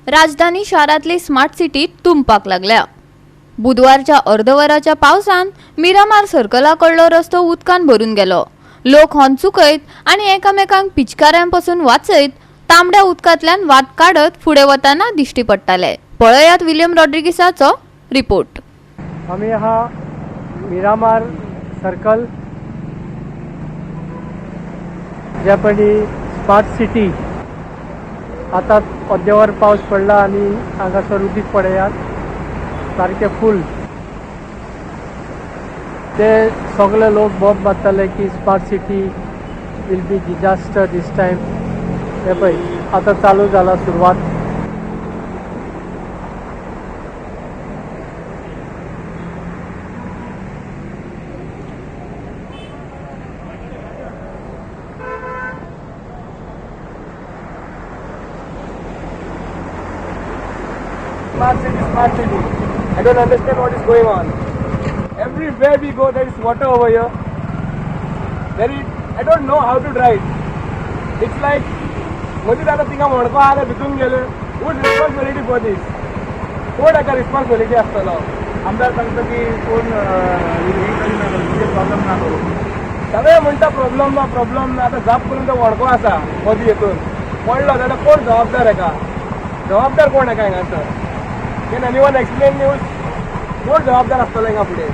राजधानी शारांतली smart city तुंबपाक लागल्या. बुधवारच्या अर्दवराच्या पावसान मिरामार सर्कला कडलो रस्तो उदकान भरून गेलो. लोक हॉर्न चुकयत आनी एकामेकांक पिचकाऱ्यांपासून वाचयत तांबड्या उदकांतल्यान वाट काडत फुडें वतना दिश्टी पडटाले. पळयात विलियम रॉड्रिगिसाचो रिपोर्ट. आमी हा मिरामार सर्कल, ज्या पयलीं स्मार्ट सिटी. आतां अर्देवर पावस पडला आनी हांगासर उदीक पळयात, सारकें फूल. ते सगळे लोक बोब मारताले की smart city will be disaster this time. हे पळय, आतां चालू जाला सुरवात. Smart city, smart city. I don't understand what is going on. Everywhere we go, there is water over here. There is, I don't know how to drive. It's like, मदींच आतां थिंगा मडको आहा भितून गेले. Whose responsibility for this? कोण हाका responsibility आसतलो? आमदार सांगता की कोण हे करिना करूं, प्रॉब्लेम ना करूं. सगळे म्हणटा प्रॉब्लम ना, प्रॉब्लम ना. आतां जाप करून तो व्हडको आसा मदीं हितून पडलो जाल्यार कोण जबाबदार हेका? जबाबदार कोण हेका हांगासर? Can anyone explain news? कोण जबाबदार आसतलो हिंगा फुडें?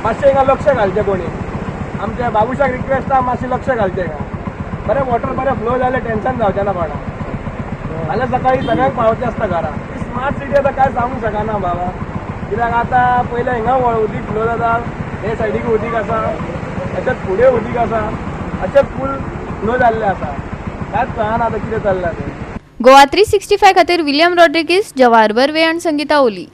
मातशें हिंगा लक्ष घालचें कोणी. आमच्या बाबुशाक रिक्वेस्ट आहा, मातशें लक्ष घालचें हिंगा. बरें वॉटर बरें फ्लो जालें, टेन्शन जावचें ना कोणाक. फाल्यां सकाळीं सगळ्यांक पावचें आसता घरा. स्मार्ट सिटी आतां कांय सांगूंक शकना बाबा, कित्याक आतां पयलें हिंगा उदीक फ्लो जाता, हे सायडीक उदीक आसा, हेच्यात फुडें उदीक आसा, अशें फूल फ्लो जाल्लें आसा. कांयच कळना आतां कितें चल्लां तें. गोवा 365 खातीर विलियम रॉड्रिगीस, जवाहर बर्वे आनी संगीता ओली.